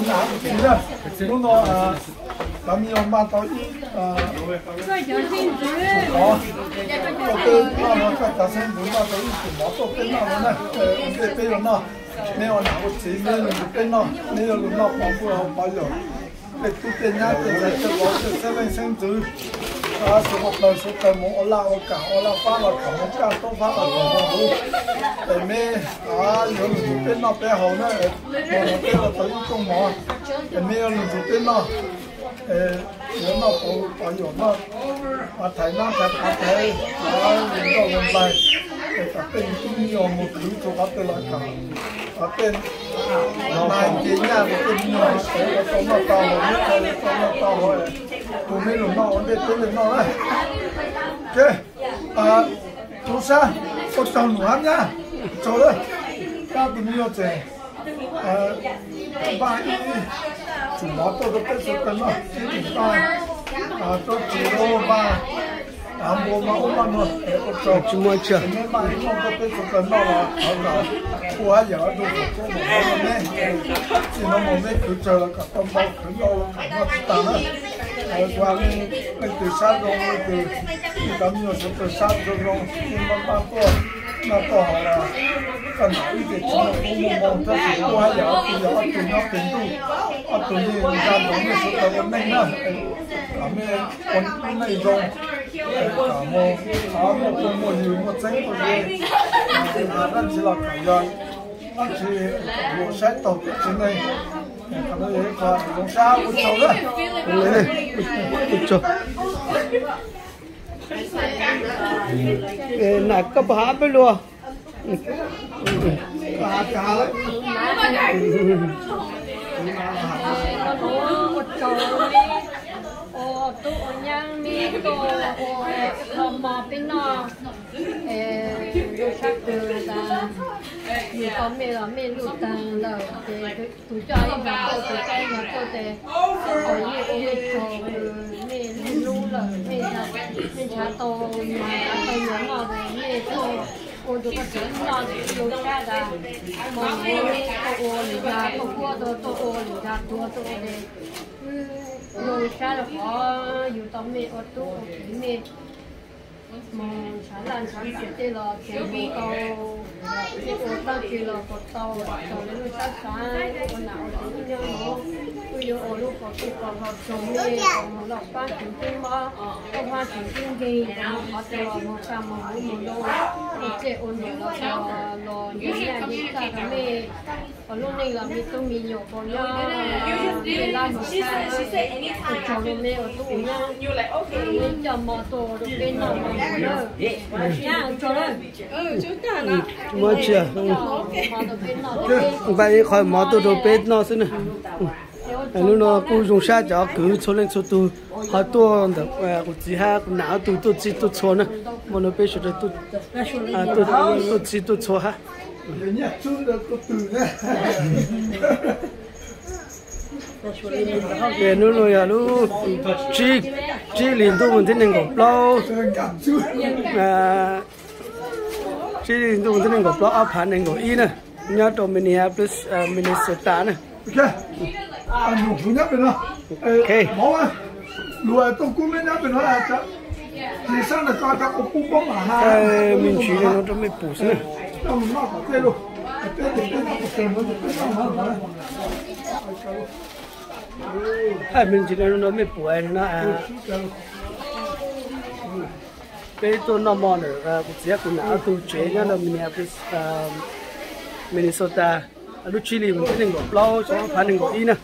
Hnub no cov me nyuam mas tau ib tsum mov tuaj peb noj no, koj cov xeeb ntxwv noj tau ib tsum mov tuaj peb noj no na. Ua ntej peb yuav noj, nej ua nam ua txiv nej yuav lug nrug peb noj, nej yuav lug noj pov npuj hauv pov yawm, tej tub tej nyab tej ntxhais tej vauv tej txheeb leej xeeb ntxwv, xyov puas tawg xyov tawg mus ua laj ua kam ua laj fab los kam mus kaj, tub fab los kam mus huv, es nej yuav lug nrug peb noj peb haus na. Ua no peb ua tau ib kooj mov, es nej yuav lug nrug peb noj, yuav noj pov yawm noj, thaiv nab thaiv qav thaiv, yuav noj ua nplaig, es kom tej me tub me nyuam mus khwv rua qhov twg los kom tej nais ces nyaj rua tej me nyuam sawv ua tau noj tau haus, neb tau noj tau haus, tus nej lug noj ua ntej peb lug noj na. Tub sab, ua tsaug num hab nyab, tsaug lawm. Koj tus me nyuam tseem npaj ib tsum mov tuaj rau peb txhua tawg noj, ib tsum npaj rau tsis npaj, av npua mas ub npaj no, ua tsaug, neb npaj ib kooj tuaj peb txhua tawg noj los thov kom kuj hab yam rau kom kuj mus hauv no neb, txij no mus neb khwv tsawg los kom tau npau, khwv ntau los kom noj tsis tag na. Ua leej twg sab zoo, leej twg cov me nyuam sawv daws sab zoo zoo, npaj npaj tuaj noj tuaj haus los koj nam ib teg tsis muaj koob muaj moo, tab sis kuj hab yam ob tug, yog ob tug nyob peg ntuj, ob tug yeej nrog nej sawv daws ua neej na, kom nej ua neej zoo, kom mus muaj phooj muaj ywg muaj txeeb muaj ze, dab tsi los kom yog dab tsi yuav saib taug kev tsev neeg. Qhov no yog ib qho zoo sab, ua tsaug na. Nam koj puas hab peb lug? Ua tsaug, ua tub ua nyab neb tuaj ua qho mov peb noj, zoo sab kawg tas, yug tau mej los mej luj taag lawm ces tus coj ib zag tuaj, tus coj ib zag tuaj ces, ua yeej ua mej tsaug, mej lub lub lawm, mej nrhav tau, nrhav tau yuav noj, mej tuaj ua rau koj tsev noj zoo sab tas, mov neb tuaj ua lwm zag, tuaj puab tuaj ua lwm zag tuag tuaj ua es, zoo sab rau qhov yug tau mej ua tub ua kiv, mej moog nrhav laj nrhav txim tej los tseem yug tau, mej ua dab tsi los puas tau, txaus le lub sab xav, ua nam ua txiv ib nyob nuav, kuj yuav ua lub pov txuj pov hlo rua mej, moog loj pab tseem ceeb mob, koj pab tseem ceeb nkeeg, moog qhov twg los moog tag moog huv moog lug, ua txij ua num los los nce nyaj nce txag rua mej, ua lub neej los me tub me nyuam puas nyob, mej lab moog sab, ua tsaug rua mej ua tub ua nyab, mej coj mov tuaj rua peb noj mov na, nyab ua tsaug na. Muab tsia, npaj ib qho mov tuaj rau peb noj xwb na. Hnub no kuj zoo sab cov kwv txhua leej txhua tug ho tuaj ntawm kuv txiv hab kuv nam ob tug tuaj txhij tuaj txhua na. Muaj no peb sawv daws tuaj txhij tuaj txhua hab. Ces hnub no yog lub tsib hlis ntuj mus thib nees nkaum plaub, tsib hlis ntuj mus thib nees nkaum plaub ob phav nees nkaum ib na, nyob rau Minneapolis, Minnesota na. Me ntsis no rau mej pum xwb na. Hab me ntsis no rau mej pum no. Peb tuaj noj mov ntawm kuv txiv kuv nam ob tug tsev nyob rau Minneapolis, Minnesota, lub tsib hlis mus thib nees nkaum plaub xyoo ob phav nees nkaum ib na.